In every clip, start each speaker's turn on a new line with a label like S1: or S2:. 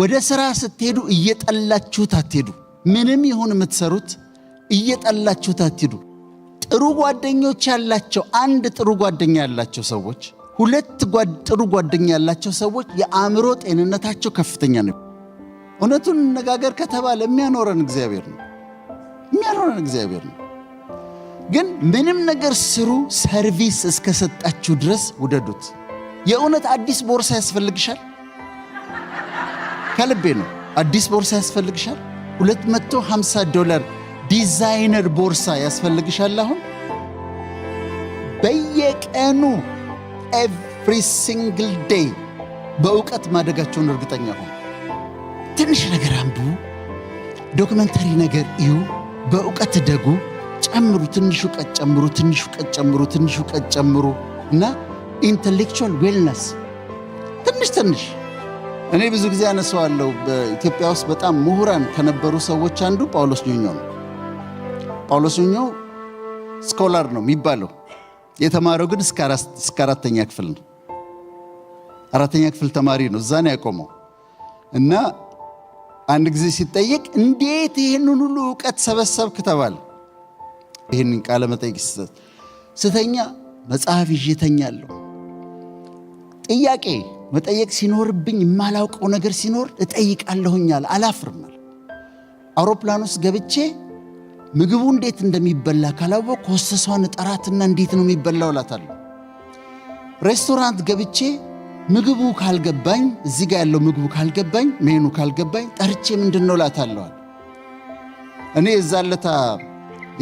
S1: ወደ ሥራ ስትሄዱ እየጠላችሁት አትሄዱ። ምንም ይሁን የምትሰሩት እየጠላችሁት አትሄዱ። ጥሩ ጓደኞች ያላቸው፣ አንድ ጥሩ ጓደኛ ያላቸው ሰዎች፣ ሁለት ጥሩ ጓደኛ ያላቸው ሰዎች የአእምሮ ጤንነታቸው ከፍተኛ ነው። እውነቱን እንነጋገር ከተባለ የሚያኖረን እግዚአብሔር ነው። የሚያኖረን እግዚአብሔር ነው። ግን ምንም ነገር ስሩ፣ service እስከሰጣችሁ ድረስ ውደዱት። የእውነት አዲስ ቦርሳ ያስፈልግሻል? ከልቤ ነው። አዲስ ቦርሳ ያስፈልግሻል? $250 ዲዛይነር ቦርሳ ያስፈልግሻል? አሁን በየቀኑ every single day በእውቀት ማደጋችሁን እርግጠኛ ሁኑ። ትንሽ ነገር አንብቡ፣ documentary ነገር እዩ፣ በእውቀት እደጉ፣ ጨምሩ፣ ትንሽ እውቀት ጨምሩ፣ ትንሽ እውቀት ጨምሩ፣ ትንሽ እውቀት ጨምሩ እና intellectual wellness ትንሽ ትንሽ። እኔ ብዙ ጊዜ አነሳዋለሁ። በኢትዮጵያ ውስጥ በጣም ምሁራን ከነበሩ ሰዎች አንዱ ጳውሎስ ኞኞ ነው። ጳውሎስ ኞኞ scholar ነው የሚባለው። የተማረው ግን እስከ አራተኛ ክፍል ነው። አራተኛ ክፍል ተማሪ ነው። እዛ ነው ያቆመው። እና አንድ ጊዜ ሲጠየቅ እንዴት ይህንን ሁሉ እውቀት ሰበሰብክ ተባለ። ይህንን ቃለ መጠይቅ ሲሰጥ ስተኛ መጽሐፍ ይዤ እተኛለሁ። ጥያቄ መጠየቅ ሲኖርብኝ፣ የማላውቀው ነገር ሲኖር እጠይቃለሁኝ አለ። አላፍርም አለ። አውሮፕላን ውስጥ ገብቼ ምግቡ እንዴት እንደሚበላ ካላወቅኩ ሆስተሷን እጠራትና እንዴት ነው የሚበላው እላታለሁ። ሬስቶራንት ገብቼ ምግቡ ካልገባኝ፣ እዚህ ጋር ያለው ምግቡ ካልገባኝ፣ ሜኑ ካልገባኝ ጠርቼ ምንድን ነው እላታለሁ። እኔ የዛ ለታ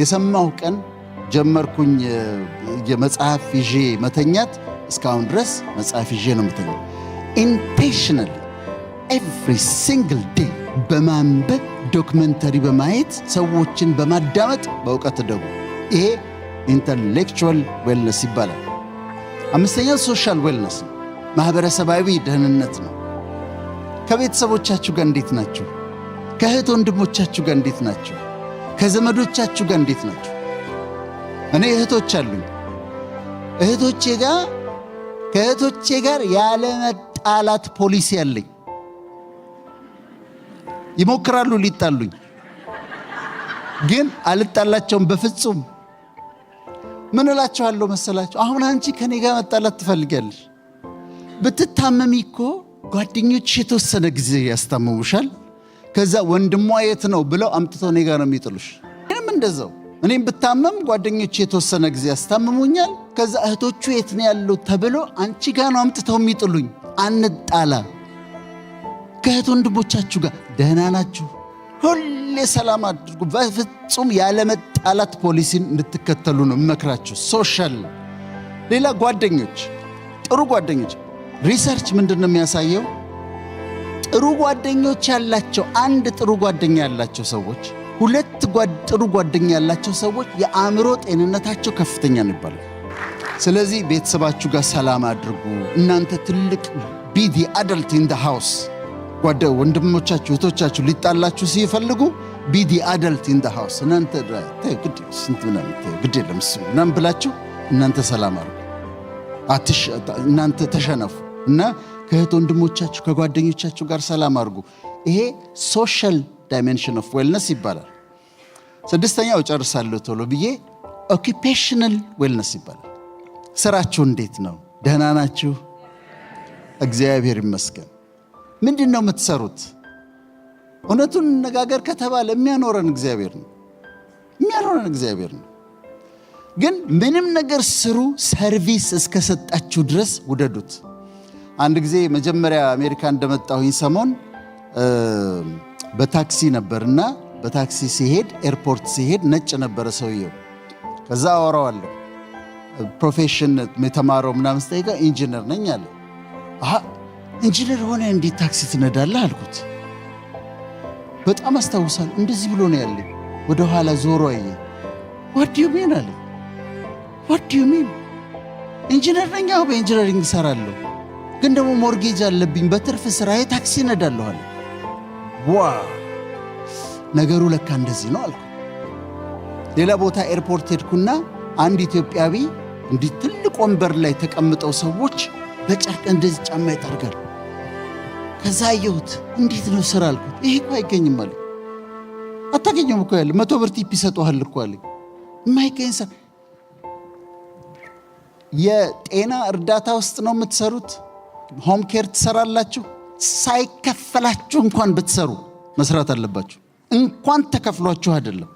S1: የሰማሁ ቀን ጀመርኩኝ የመጽሐፍ ይዤ መተኛት። እስካሁን ድረስ መጽሐፍ ይዤ ነው የምተኛው። Intentionally every single day በማንበብ፣ documentary በማየት፣ ሰዎችን በማዳመጥ በእውቀት እደጉ። ይሄ intellectual wellness ይባላል። አምስተኛው social wellness ነው፣ ማህበረሰባዊ ደህንነት ነው። ከቤተሰቦቻችሁ ጋር እንዴት ናችሁ? ከእህት ወንድሞቻችሁ ጋር እንዴት ናችሁ? ከዘመዶቻችሁ ጋር እንዴት ናችሁ? እኔ እህቶች አሉኝ። እህቶቼ ጋር ከእህቶቼ ጋር ያለመጣላት ፖሊሲ አለኝ። ይሞክራሉ ሊጣሉኝ፣ ግን አልጣላቸውም በፍጹም። ምን እላቸዋለሁ መሰላችሁ? አሁን አንቺ ከኔ ጋር መጣላት ትፈልጊያለሽ። ብትታመሚ እኮ ጓደኞችሽ የተወሰነ ጊዜ ያስታምሙሻል። ከዛ ወንድሟ የት ነው ብለው አምጥተው እኔ ጋር ነው የሚጥሉሽ። እኔም እንደዛው፣ እኔም ብታመም ጓደኞቼ የተወሰነ ጊዜ ያስታምሙኛል። ከዛ እህቶቹ የት ነው ያሉት ተብሎ አንቺ ጋር ነው አምጥተው የሚጥሉኝ። አንጣላ። ከእህት ወንድሞቻችሁ ጋር ደህና ናችሁ? ሁሌ ሰላም አድርጉ። በፍጹም ያለመጣላት ፖሊሲን እንድትከተሉ ነው የምመክራችሁ። Social ሌላ ጓደኞች፣ ጥሩ ጓደኞች። Research ምንድን ነው የሚያሳየው? ጥሩ ጓደኞች ያላቸው፣ አንድ ጥሩ ጓደኛ ያላቸው ሰዎች፣ ሁለት ጥሩ ጓደኛ ያላቸው ሰዎች የአእምሮ ጤንነታቸው ከፍተኛ ነው ይባላል። ስለዚህ ቤተሰባችሁ ጋር ሰላም አድርጉ። እናንተ ትልቅ፣ be the adult in the house። ጓደ ወንድሞቻችሁ እህቶቻችሁ ሊጣላችሁ ሲፈልጉ be the adult in the house። እናንተ ግድ ስንት ምናምን ግድ የለም እሱ ምናምን ብላችሁ እናንተ ሰላም አድርጉ። እናንተ ተሸነፉ እና ከእህት ወንድሞቻችሁ ከጓደኞቻችሁ ጋር ሰላም አድርጉ። ይሄ social dimension of wellness ይባላል። ስድስተኛው፣ ጨርሳለሁ ቶሎ ብዬ፣ occupational wellness ይባላል። ስራችሁ እንዴት ነው? ደህና ናችሁ? እግዚአብሔር ይመስገን። ምንድን ነው የምትሰሩት? እውነቱን እንነጋገር ከተባለ የሚያኖረን እግዚአብሔር ነው። የሚያኖረን እግዚአብሔር ነው። ግን ምንም ነገር ስሩ፣ service እስከሰጣችሁ ድረስ ውደዱት። አንድ ጊዜ መጀመሪያ አሜሪካ እንደመጣሁኝ ሰሞን በታክሲ ነበርና በታክሲ ስሄድ፣ airport ስሄድ ነጭ ነበረ ሰውየው። ከዛ አወራዋለሁ፣ profession የተማረው ምናምን ስጠይቀው ኢንጂነር ነኝ አለ። አሃ፣ ኢንጂነር ሆነህ እንዴት ታክሲ ትነዳለህ አልኩት። በጣም አስታውሳለሁ። እንደዚህ ብሎ ነው ያለኝ። ወደ ኋላ ዞሮ አየኝ። "What do you mean?" አለ። "What do you mean? ኢንጂነር ነኝ፣ አዎ በ engineering እሰራለሁ፣ ግን ደግሞ mortgage አለብኝ፣ በትርፍ ስራዬ ታክሲ እነዳለሁ" አለ። Wow፣ ነገሩ ለካ እንደዚህ ነው አልኩ። ሌላ ቦታ airport ሄድኩና አንድ ኢትዮጵያዊ እንዲህ ትልቅ ወንበር ላይ ተቀምጠው ሰዎች በጨርቅ እንደዚህ ጫማ ይጠርጋል። ከዛ አየሁት። እንዴት ነው ስራ አልኩት። ይሄ እኮ አይገኝም አለኝ። አታገኘውም እኮ ያለ 100 ብር tip ይሰጠዋል እኮ አለኝ። የማይገኝ ስራ። የጤና እርዳታ ውስጥ ነው የምትሰሩት። Home care ትሰራላችሁ። ሳይከፈላችሁ እንኳን ብትሰሩ መስራት አለባችሁ። እንኳን ተከፍሏችሁ አይደለም፣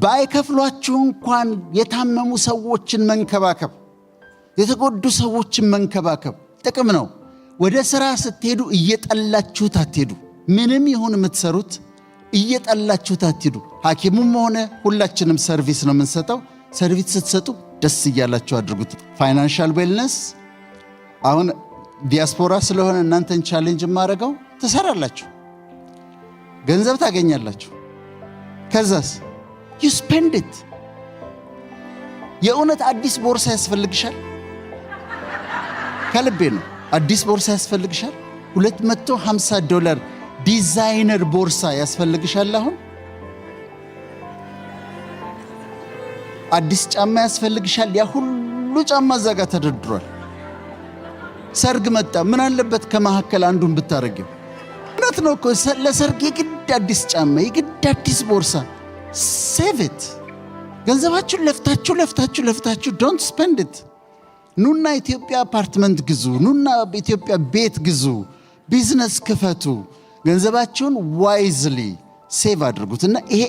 S1: ባይከፍሏችሁ እንኳን የታመሙ ሰዎችን መንከባከብ፣ የተጎዱ ሰዎችን መንከባከብ ጥቅም ነው። ወደ ስራ ስትሄዱ እየጠላችሁት አትሄዱ። ምንም ይሁን የምትሰሩት እየጠላችሁት አትሄዱ። ሐኪሙም ሆነ ሁላችንም service ነው የምንሰጠው። Service ስትሰጡ ደስ እያላችሁ አድርጉት። Financial wellness አሁን ዲያስፖራ ስለሆነ እናንተን challenge የማደርገው፣ ትሰራላችሁ፣ ገንዘብ ታገኛላችሁ። ከዛስ you spend it። የእውነት አዲስ ቦርሳ ያስፈልግሻል? ከልቤ ነው። አዲስ ቦርሳ ያስፈልግሻል? $250 ዲዛይነር ቦርሳ ያስፈልግሻል? አሁን አዲስ ጫማ ያስፈልግሻል? ያ ሁሉ ጫማ እዛ ጋር ተደርድሯል። ሰርግ መጣ። ምን አለበት ከመካከል አንዱን ብታረጊው? እውነት ነው እኮ፣ ለሰርግ የግድ አዲስ ጫማ፣ የግድ አዲስ ቦርሳ? Save it። ገንዘባችሁን ለፍታችሁ ለፍታችሁ ለፍታችሁ don't spend it። ኑና ኢትዮጵያ አፓርትመንት ግዙ። ኑና ኢትዮጵያ ቤት ግዙ። ቢዝነስ ክፈቱ። ገንዘባችሁን wisely save አድርጉት እና ይሄ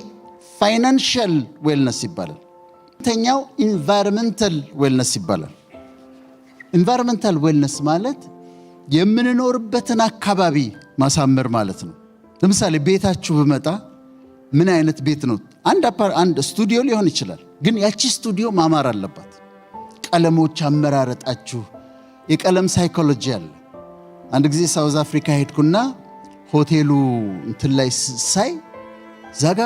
S1: financial wellness ይባላል። ሁለተኛው environmental wellness ይባላል። Environmental wellness ማለት የምንኖርበትን አካባቢ ማሳመር ማለት ነው። ለምሳሌ ቤታችሁ ብመጣ ምን አይነት ቤት ነው? አንድ ስቱዲዮ ሊሆን ይችላል፣ ግን ያቺ ስቱዲዮ ማማር አለባት። ቀለሞች አመራረጣችሁ፣ የቀለም psychology አለ። አንድ ጊዜ South Africa ሄድኩና ሆቴሉ እንትን ላይ ሳይ እዛጋ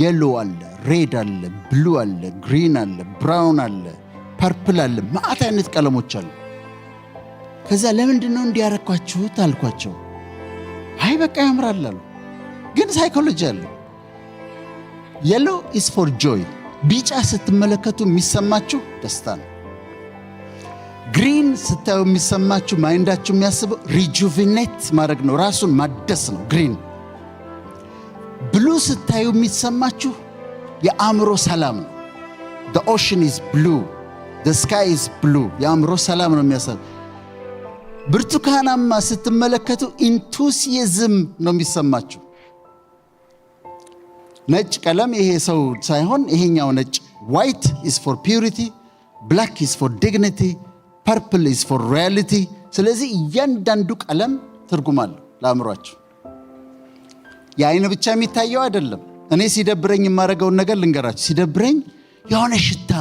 S1: yellow አለ፣ red አለ፣ blue አለ፣ green አለ፣ brown አለ፣ purple አለ፣ መዓት አይነት ቀለሞች አሉ። ከዛ ለምንድን ነው እንዲህ ያረጋችሁት አልኳቸው። አይ በቃ ያምራል አሉ። ግን psychology አለ። Yellow is for joy። ቢጫ ስትመለከቱ የሚሰማችሁ ደስታ ነው። Green ስታዩ የሚሰማችሁ፣ mind ኣችሁ የሚያስበው rejuvenate ማድረግ ነው፣ ራሱን ማደስ ነው green። Blue ስታዩ የሚሰማችሁ የአእምሮ ሰላም ነው። The ocean is blue, the sky is blue። የአእምሮ ሰላም ነው የሚያሰብ። ብርቱካናማ ስትመለከቱ enthusiasm ነው የሚሰማችሁ። ነጭ ቀለም፣ ይሄ ሰው ሳይሆን ይሄኛው ነጭ፣ white is for purity, black is for dignity, purple is for royalty። ስለዚህ እያንዳንዱ ቀለም ትርጉም አለው ለአእምሯችሁ። የአይን ብቻ የሚታየው አይደለም። እኔ ሲደብረኝ የማደርገውን ነገር ልንገራችሁ። ሲደብረኝ የሆነ ሽታ፣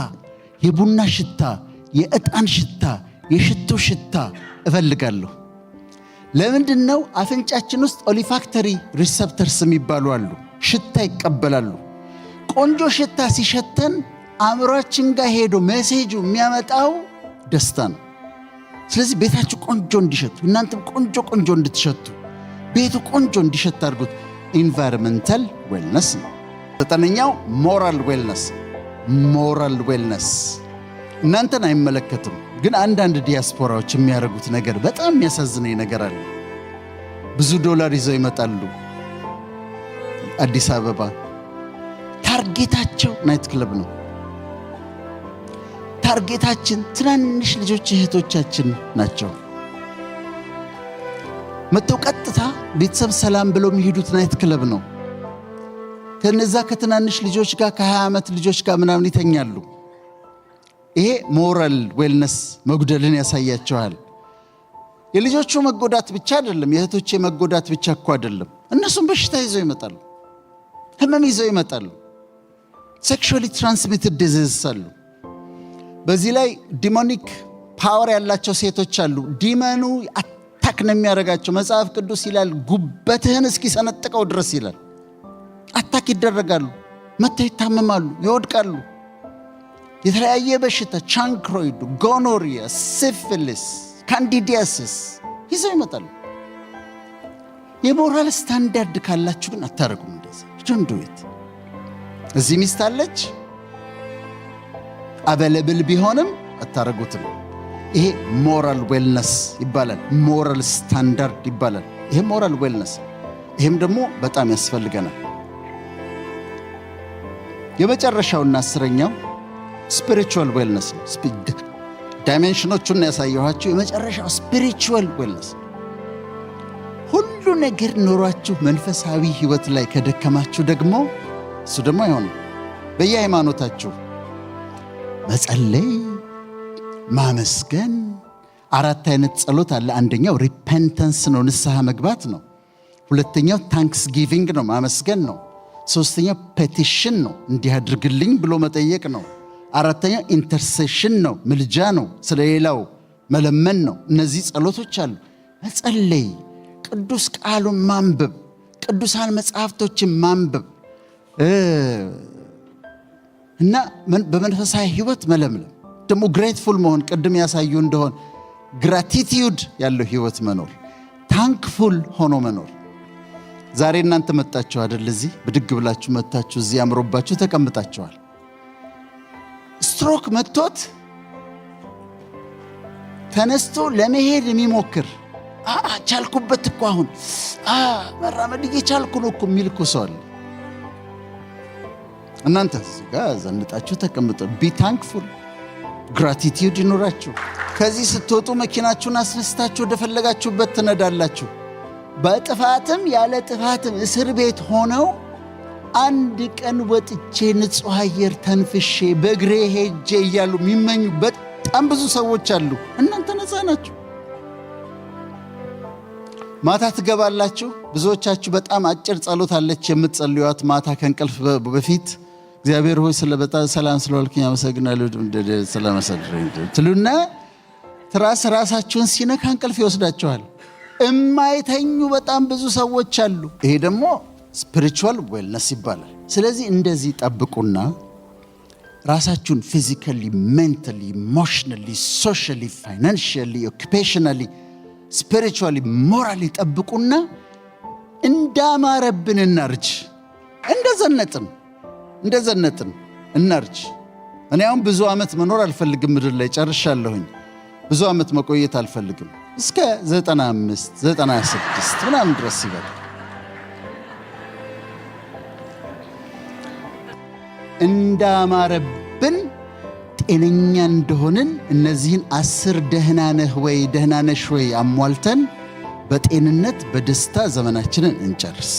S1: የቡና ሽታ፣ የዕጣን ሽታ፣ የሽቶ ሽታ እፈልጋለሁ። ለምንድን ነው? አፍንጫችን ውስጥ olfactory receptors የሚባሉ አሉ። ሽታ ይቀበላሉ። ቆንጆ ሽታ ሲሸተን አእምሯችን ጋር ሄዶ message ኡ የሚያመጣው ደስታ ነው። ስለዚህ ቤታችሁ ቆንጆ እንዲሸት፣ እናንተም ቆንጆ ቆንጆ እንድትሸቱ፣ ቤቱ ቆንጆ እንዲሸት አድርጉት። Environmental wellness ነው። ዘጠነኛው moral wellness። Moral wellness እናንተን አይመለከትም፣ ግን አንዳንድ ዲያስፖራዎች የሚያደርጉት ነገር በጣም የሚያሳዝነኝ ነገር አለ። ብዙ ዶላር ይዘው ይመጣሉ አዲስ አበባ። Target ኣቸው night club ነው። Target ኣችን ትናንሽ ልጆች እህቶቻችን ናቸው። መጥተው ቀጥታ ቤተሰብ ሰላም ብለው የሚሄዱት night club ነው። ከነዛ ከትናንሽ ልጆች ጋር፣ ከ20 ዓመት ልጆች ጋር ምናምን ይተኛሉ። ይሄ moral wellness መጉደልን ያሳያቸዋል። የልጆቹ መጎዳት ብቻ አይደለም፣ የእህቶቼ መጎዳት ብቻ እኮ አይደለም። እነሱም በሽታ ይዘው ይመጣሉ፣ ህመም ይዘው ይመጣሉ። Sexually transmitted disease አሉ። በዚህ ላይ demonic power ያላቸው ሴቶች አሉ። Demon ኑ attack ነው የሚያደርጋቸው። መጽሐፍ ቅዱስ ይላል ጉበትህን እስኪሰነጥቀው ድረስ ይላል። Attack ይደረጋሉ፣ መጥተው ይታመማሉ፣ ይወድቃሉ። የተለያየ በሽታ chancroid፣ gonorrhea፣ syphilis፣ candidiasis ይዘው ይመጣሉ። የ moral standard ካላችሁ ግን አታደርጉም እንደዚህ። Don't do it። እዚህ ሚስት አለች፣ available ቢሆንም አታረጉትም። ይሄ moral wellness ይባላል። Moral standard ይባላል። ይህም moral wellness፣ ይህም ደግሞ በጣም ያስፈልገናል። የመጨረሻውና 10ኛው spiritual wellness ነው። Dimension ኦቹን ያሳየኋችሁ፣ የመጨረሻው spiritual wellness። ሁሉ ነገር ኖሯችሁ መንፈሳዊ ህይወት ላይ ከደከማችሁ ደግሞ እሱ ደግሞ አይሆንም። በየሃይማኖታችሁ መጸለይ፣ ማመስገን፣ አራት አይነት ጸሎት አለ። አንደኛው repentance ነው፣ ንስሐ መግባት ነው። ሁለተኛው thanksgiving ነው፣ ማመስገን ነው። ሶስተኛው petition ነው፣ እንዲህ አድርግልኝ ብሎ መጠየቅ ነው። አራተኛው intercession ነው፣ ምልጃ ነው፣ ስለሌላው መለመን ነው። እነዚህ ጸሎቶች አሉ። መጸለይ፣ ቅዱስ ቃሉን ማንበብ፣ ቅዱሳን መጽሐፍቶችን ማንበብ እና በመንፈሳዊ ህይወት መለምለም፣ ደግሞ grateful መሆን፣ ቅድም ያሳየሁ እንደሆን gratitude ያለው ህይወት መኖር፣ thankful ሆኖ መኖር። ዛሬ እናንተ መጣችሁ አይደል? እዚህ ብድግ ብላችሁ መጥታችሁ እዚህ አምሮባችሁ ተቀምጣችኋል። ስትሮክ መጥቶት ተነስቶ ለመሄድ የሚሞክር፣ ቻልኩበት እኮ፣ አሁን መራመድ እየቻልኩ ነው እኮ የሚል እኮ ሰው አለ። እናንተ እዚህ ጋር ዘንጣችሁ ተቀምጠ be thankful፣ gratitude ይኑራችሁ። ከዚህ ስትወጡ መኪናችሁን አስነስታችሁ ወደፈለጋችሁበት ትነዳላችሁ። በጥፋትም ያለ ጥፋትም እስር ቤት ሆነው አንድ ቀን ወጥቼ ንጹሕ አየር ተንፍሼ በእግሬ ሄጄ እያሉ የሚመኙ በጣም ብዙ ሰዎች አሉ። እናንተ ነፃ ናችሁ። ማታ ትገባላችሁ። ብዙዎቻችሁ በጣም አጭር ጸሎት አለች የምትጸልዩት ማታ ከእንቅልፍ በፊት፣ እግዚአብሔር ሆይ ስለ በጣም ሰላም ስለዋልክኝ አመሰግናለሁ ትሉና ትራስ ራሳችሁን ሲነካ እንቅልፍ ይወስዳችኋል። እማይተኙ በጣም ብዙ ሰዎች አሉ። ይሄ ደግሞ spiritual wellness ይባላል። ስለዚህ እንደዚህ ጠብቁና ራሳችሁን physically፣ mentally፣ emotionally፣ socially፣ financially፣ occupationally፣ spiritually፣ morally ጠብቁና እንዳማረብን እናርጅ፣ እንደዘነጥን እንደዘነጥን እናርጅ። እኔ አሁን ብዙ ዓመት መኖር አልፈልግም፣ ምድር ላይ ጨርሻለሁኝ። ብዙ ዓመት መቆየት አልፈልግም። እስከ 95 96 ምናምን ድረስ ይበቃል። እንዳማረብን ጤነኛ እንደሆንን እነዚህን 10 ደህና ነህ ወይ፣ ደህና ነሽ ወይ አሟልተን በጤንነት በደስታ ዘመናችንን እንጨርስ።